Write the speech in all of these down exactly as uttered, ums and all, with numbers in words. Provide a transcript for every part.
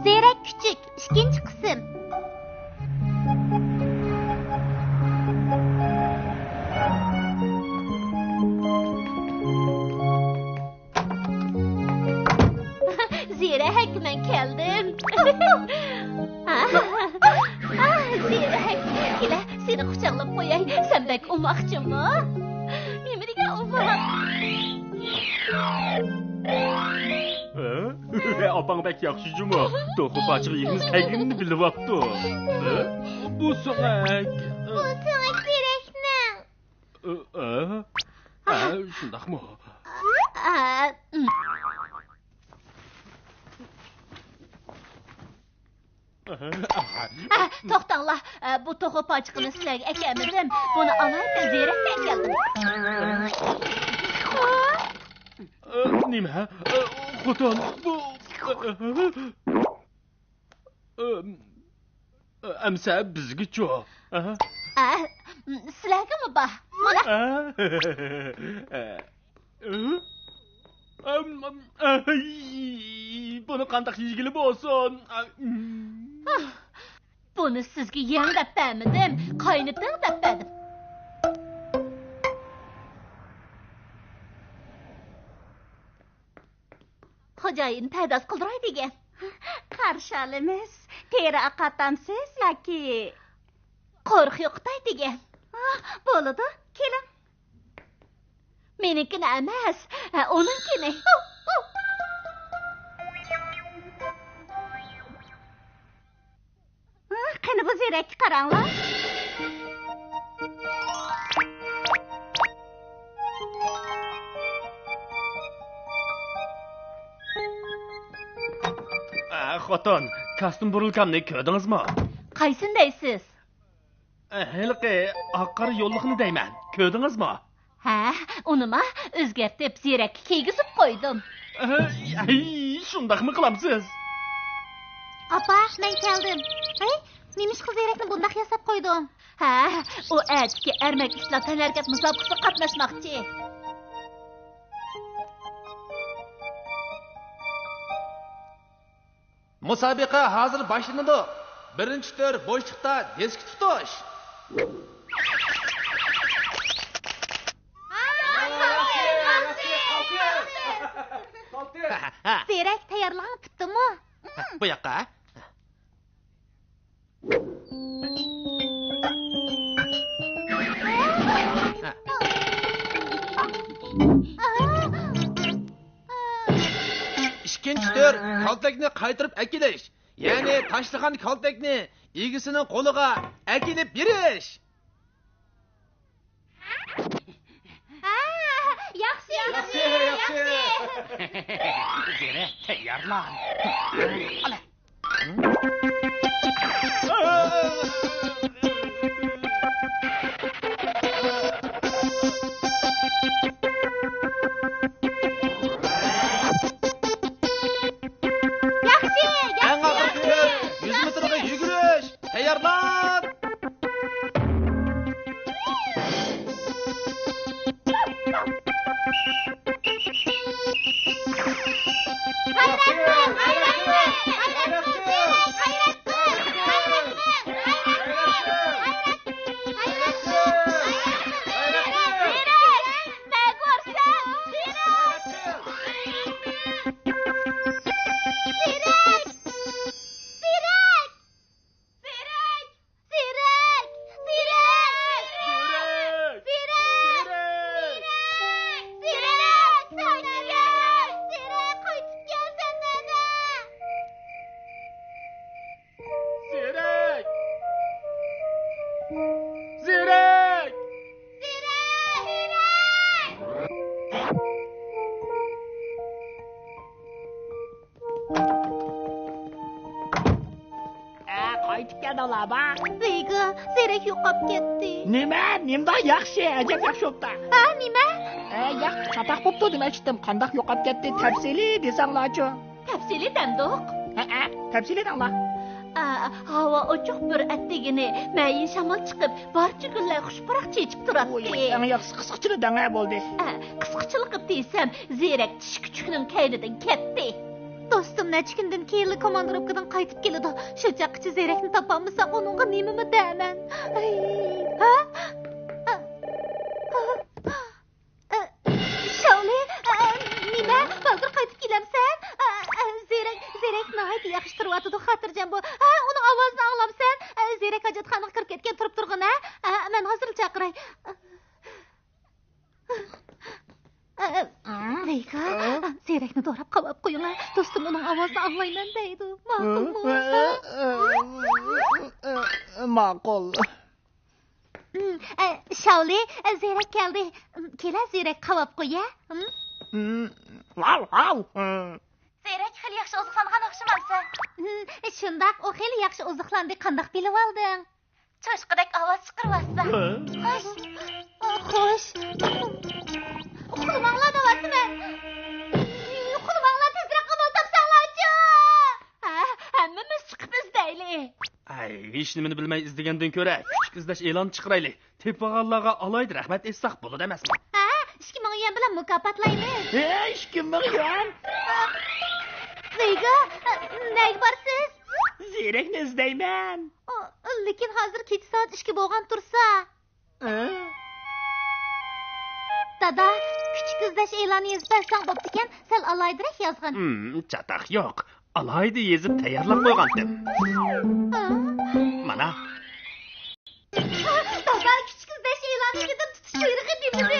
زېرەك كۈچۈك، ئىككىنچى قىسىم. زېرەك، مەن كەلدىم. زېرەك، كېلە، سېنى قۇچاقلاپ قوياي. سەن بەك ئوماقچىمۇ؟ نېمە دېگەن ئوماق؟ ھە؟ ئاپاڭ بەك ياخشى جۇمۇ. توخۇ پاچىقى يېگۈمىز كەلگىنىنى بىلىۋاپتۇ. ھە؟ بۇ سۆڭەك. بۇ سۆڭەك زېرەكنىڭ. ئە، ئە، ئە، شۇنداقمۇ؟ ئە، ئە، توختاڭلار، ئە، بۇ توخۇ پاچىقىنى سىلەرگە ئەكەلمىدىم. بۇنى ئالايىتەن زېرەككە ئەكەلدىم. ئە، نېمە؟ ئە، خوتۇن، بۇ، ئە، ئەمسە بىزگىچۇ؟ ئە، سىلەرگىمۇ بار. مانا. بۇنى قانداق يېگىلى بولسۇن؟ بۇنى سىزگە يەڭ دەپ بەرمىدىم، قاينىتىڭ دەپ بەردىم. خوجايىن پەرداز قىلدۇراي دېگەن. قارشى ئالىمىز. تېرە ئاقارتامسىز ياكى؟ قورۇق يوقىتاي دېگەن. ئاھ، بولىدۇ، كېلىڭ. مېنىڭكىنى ئەمەس، ھە، ئۇنىڭكىنى. ھە، قېنى بۇ زېرەككە قاراڭلار. ئە، خوتۇن، كاستيۇم بۇرۇلكامنى كۆردىڭىزمۇ؟ قايسىنى دەيسىز؟ ئە، ھېلىقى ئاق قارا يوللۇقنى دەيمەن، كۆردىڭىزمۇ؟ ھە، ئۇنىما ئۆزگەرتىپ زېرەككە كىيگۈزۈپ قويدۇم. ئەي، شۇنداقمۇ قىلامسىز؟ ئاپا، مەن كەلدىم. ھەي، نېمىشقا زېرەكنى بۇنداق ياساپ قويدۇڭ؟ ھە، ئۇ ئەتىكى ئەرمەك ئىتلار تەنھەرىكەت مۇسابىقىسىگە قاتناشماقچى. مۇسابىقە ھازىر باشلىنىدۇ. بىرىنچى تۈر بوشلۇقتا دىسك تۇتۇش. زېرەك، تەييارلىقىڭ پۈتتىمۇ؟ بۇ ياققا. ئىككىنچى تۈر كالتەكنى قايتۇرۇپ ئەكېلىش، يەنى تاشلىغان كالتەكنى ئىگىسىنىڭ قولىغا ئەكېلىپ بېرىش. ھە، ياخشى، ياخشى، ياخشى، ياخشى. زېرەك، تەييارلان. ئالا. ياخشى، ياخشى، ئەڭ ئاخىرقى ياخشى. تۈر، يۈز مېتىرغا يۈگۈرۈش. تەييارلان! زېرەك! زېرەك! زېرەك! زېرەك! زېرەك! زېرەك! زېرەك! زېرەك! سەن كەل! زېرەك! قايتىپ كەل سەن، دادا! زېرەك! زېرەك! زېرەك! زېرەك! ئە، قايتىپ كەلدىڭلارما؟ ۋېيگا، زېرەك يوقاپ كەتتى. نېمە؟ نېمىنداق ياخشى؟ ئەجەب ياخشى بوپتا. ھە، نېمە؟ ئە، ياق، چاتاق بوپتۇ دېمەكچىدىم. قانداق يوقاپ كەتتى؟ تەپسىلىي دېسەڭلارچۇ؟ تەپسىلىي دەمدۇق. ھەئە، تەپسىلىي دەڭلار. ئە، ھاۋا ئوچۇق بىر ئەتىگىنى مەيىن شامال چىقىپ، بارچە گۈللەر خۇش پۇراق چېچىپ تۇراتتى. ئۇي، ئەڭ ياخشىسى قىسقىچىلا دەڭە بولدى. ئە، قىسقىچىلىقى دېسەم، زېرەك چىشى كۈچۈكنىڭ كەينىدىن كەتتى. دوستۇم نەچچە كۈندىن كېيىنلا كوماندىروپكىدىن قايتىپ كېلىدۇ. شۇ چاغقىچە زېرەكنى تاپالمىساق، ئۇنىڭغا نېمىمۇ دەيمەن؟ ئەي، ھە؟ ئە، شاۋلى، ئە، نېمە؟ بالدۇر قايتىپ كېلەمسەن؟ ئە، ئە، زېرەك، زېرەك ناھايىتى ياخشى تۇرۇۋاتىدۇ، خاتىرجەم بول. ھە، ئۇنىڭ ئاۋازىنى ئاڭلامسەن؟ ئە، زېرەك ھاجەتخانىغا كىرىپ كەتكەن، تۇرۇپ تۇرغىن، ھە؟ ئە، مەن ھازىرلا چاقىراي. ئە، ئە، ۋەيگا، ئە؟ زېرەكنى دوراپ قاۋاپ قويۇڭ، ھە؟ دوستۇم ئۇنىڭ ئاۋازىنى ئاڭلايمەن دەيدۇ. ماقۇلمۇ؟ ئە، ئە، ئە، ئە، ماقۇل. ئە، شاۋلى، ئە، زېرەك كەلدى. كېلە، زېرەك، قاۋاپ قوي، ھە؟ ۋاۋ، ۋاۋ. زېرەك خېلى ياخشى ئوزۇقلانغان ئوخشىمامسەن؟ شۇنداق، ئۇ خېلى ياخشى ئوزۇقلاندى. قانداق بىلىۋالدىڭ؟ چوشقىدەك ئاۋاز چىقىرىۋاتىسەن. خوش. خوش. ئۇخلىماڭلار دەۋاتىمەن. ئۇخلىماڭلار، تېزرەك ئامال تاپساڭلارچۇ. ھە، ھەممىمىز چىقىپ ئىزدەيلى. ئەي، ھېچنېمىنى بىلمەي ئىزدىگەندىن كۆرە، كۈچۈك ئىزدەش ئېلانى چىقىرايلى. تېپىۋالغانلارغا ئالاھىدە رەھمەت ئېيتساق بولىدۇ ئەمەسمۇ؟ ھە، ئىككى مىڭ يۈەن بىلەن مۇكاپاتلايمىز. ھە، ئىككى مىڭ يۈەن؟ ۋېيگا، نەگە بارىسىز؟ زېرەكنى ئىزدەيمەن. ئۇ، لېكىن ھازىر كېچە سائەت ئىككى بولغان تۇرسا. ھە؟ دادا، كۈچۈك ئىزدەش ئېلانى يېزىپ بەرسەڭ بوپتىكەن، سەل ئالاھىدىرەك يازغىن. ھىم، چاتاق يوق. ئالاھىدە يېزىپ تەييارلاپ قويغانتىم. ھە؟ مانا. دادا، كۈچۈك ئىزدەش ئېلانى دېدىم، تۇتۇش بۇيرۇقى نېمىدۇ؟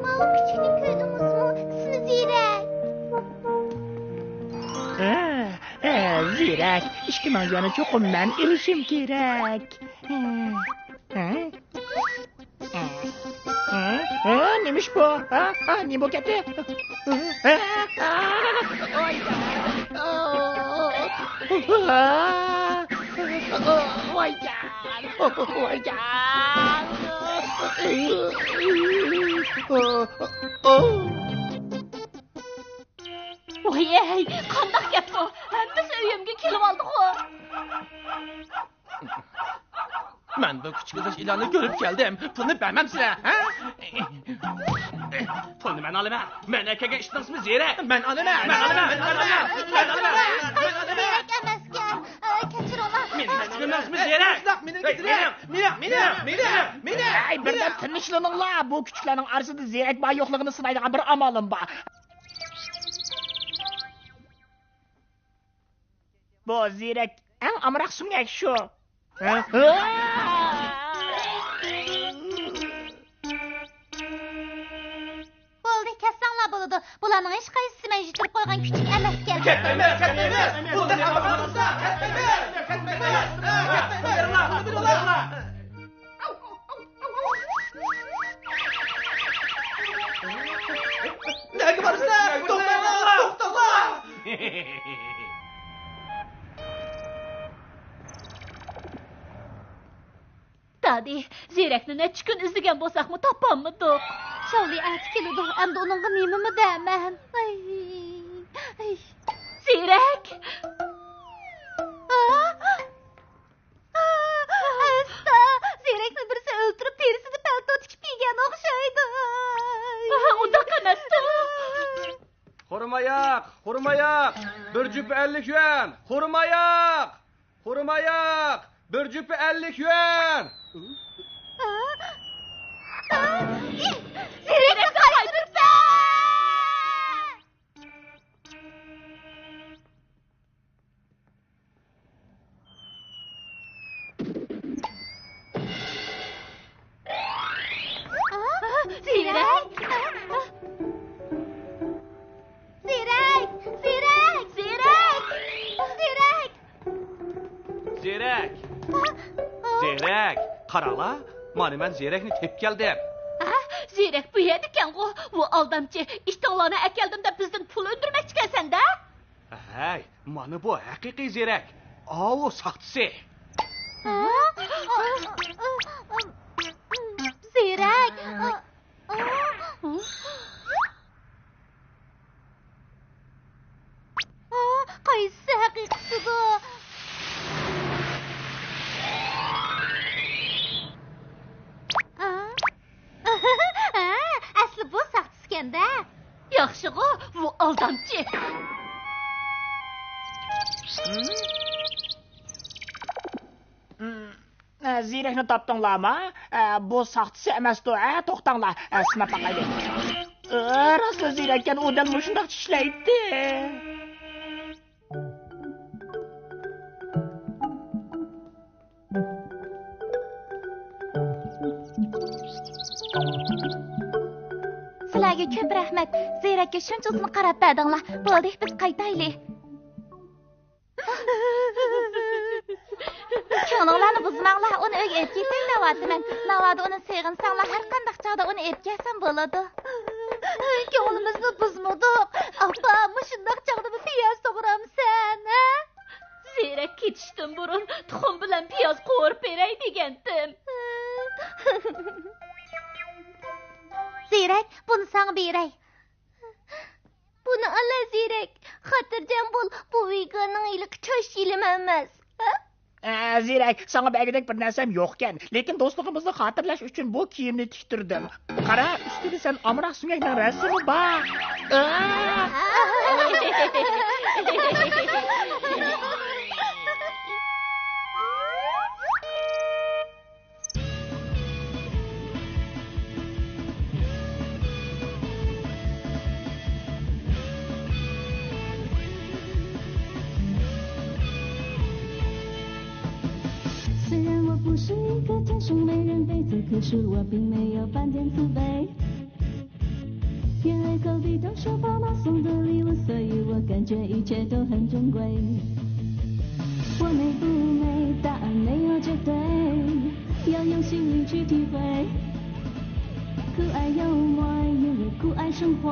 ماۋۇ كۈچۈكنى كۆردىڭىزمۇ؟ ئىسمى زېرەك. ھە، ھە، زېرەك. ئىككى مىڭ يۈەننى چوقۇم مەن ئېلىشىم كېرەك. ھە، ھە. ھە؟ ھە؟ نېمە ئىش بۇ؟ ھە؟ ھە؟ نېمە بولۇپ كەتتى؟ ھە؟ ھە؟ ۋايجان! ۋايجان! ۋايجان! ۋايەي، قانداق گەپ بۇ؟ ھەممىسى ئۆيۈمگە كېلىۋالدىغۇ. مەن بۇ كۈچۈك ئىزدەش ئېلانىنى كۆرۈپ كەلدىم. پۇلنى بەرمەمسىلەر، ھە؟ پۇلنى مەن ئالىمەن. مەن ئەكەلگەن ئىتنىڭ ئىسمى زېرەك. مەن ئالىمەن. مەن ئالىمەن. مەن ئالىمەن. مەن ئالىمەن. زېرەك ئەمەسكەن. ئە، كەچۈرۈڭلار. مېنىڭ ئىتىمنىڭ ئىسمى زېرەك. مېنىڭ، مېنىڭ، مېنىڭ، مېنىڭ، مېنىڭ. ئەي، بىردەم تىنچلىنىڭلار. بۇ كۈچۈكلەرنىڭ ئارىسىدا زېرەك بار يوقلۇقىنى سىنايدىغان بىر ئامالىم بار. بۇ زېرەك ئەڭ ئامراق سۆڭەك شۇ. بولدى، كەتسەڭلار بولىدۇ. بۇلارنىڭ ھېچقايسىسى مەن يىتتۈرۈپ قويغان كۈچۈك ئەمەسكەن. كەتمەيمىز، كەتمەيمىز. بۇنداق ئامال قىلسا، كەتمەيمىز. كەتمەيمىز. كەتمەيمىز. بۇنى بىر ئالايلى. نەگە بارىسىلەر؟ توختاڭلار! توختاڭلار! دادى، زېرەكنى نەچچە كۈن ئىزدىگەن بولساقمۇ تاپالمىدۇق. شاۋلى ئەتە كېلىدۇ، ئەمدى ئۇنىڭغا نېمىمۇ دەيمەن؟ ئەي، ئەي. زېرەك! ئا! ئەستا! زېرەكنى بىرسى ئۆلتۈرۈپ، تېرىسىنى پەلتو تىكىپ كىيگەن ئوخشايدۇ. ئۇنداق ئەمەستۇ. خورماياق، خورماياق، بىر جۈپ ئەللىك يۈەن. خورماياق، خورماياق، بىر جۈپ ئەللىك يۈەن. زېرەكنى قايتۇرۇپسەن! زېرەك! زېرەك! زېرەك! زېرەك! زېرەك! زېرەك! زېرەك! قاراڭلار، مانا مەن زېرەكنى تېپىپ كەلدىم. ھە؟ زېرەك بۇ يەردىكەنغۇ؟ ۋۇ ئالدامچى، ئىتىڭلارنى ئەكەلدىم دەپ بىزدىن پۇل ئۈندۈرمەكچىكەنسەن-دە؟ ھەي، مانا بۇ ھەقىقىي زېرەك. ئاۋۇ ساختىسى. ھە؟ زېرەك. تامچى. ئە، زېرەكنى تاپتىڭلارمۇ؟ ئە، بۇ ساختىسى ئەمەستۇ، ھە؟ توختاڭلار، ئە، سىناپ باقايلى. ئە، راستلا زېرەككەن، ئۇ دەل مۇشۇنداق چىشلەيتتى. سىلەرگە كۆپ رەھمەت، زېرەككە شۇنچىلىسىنى قاراپ بەردىڭلار. بولدى، بىز قايتايلى. كۆڭلۈڭلارنى بۇزماڭلار، ئۇنى ئۆيگە ئېلىپ كېتەي دەۋاتىمەن. ناۋادا ئۇنى سېغىنساڭلار، ھەر قانداق چاغدا ئۇنى ئېلىپ كەلسەم بولىدۇ. كۆڭلىمىزنى بۇزمىدۇق. ئاپا، مۇشۇنداق چاغدىمۇ پىياز توغرامسەن، ھە؟ زېرەك كېتىشتىن بۇرۇن تۇخۇم بىلەن پىياز قوۋۇرۇپ بېرەي دېگەنتىم. زېرەك، بۇنى ساڭا بېرەي. بۇنى ئال، زېرەك. خاتىرجەم بول، بۇ ۋېگاننىڭ ھېلىقى چاچ يېلىمى ئەمەس. ھە؟ ئە، زېرەك، ساڭا بەرگۈدەك بىر نەرسەم يوقكەن. لېكىن دوستلۇقىمىزنى خاتىرىلەش ئۈچۈن بۇ كىيىمنى تىكتۈردۈم. قارا، ئۈستىدە سەن ئامراق سۆڭەكنىڭ رەسىمى بار. ئە! 虽然我不是一个天生美人妃子，可是我并没有半点自卑。因为科比都说爸妈送的礼物，所以我感觉一切都很珍贵。我美不美，答案没有绝对，要用心灵去体会。酷爱幽默，因为酷爱生活。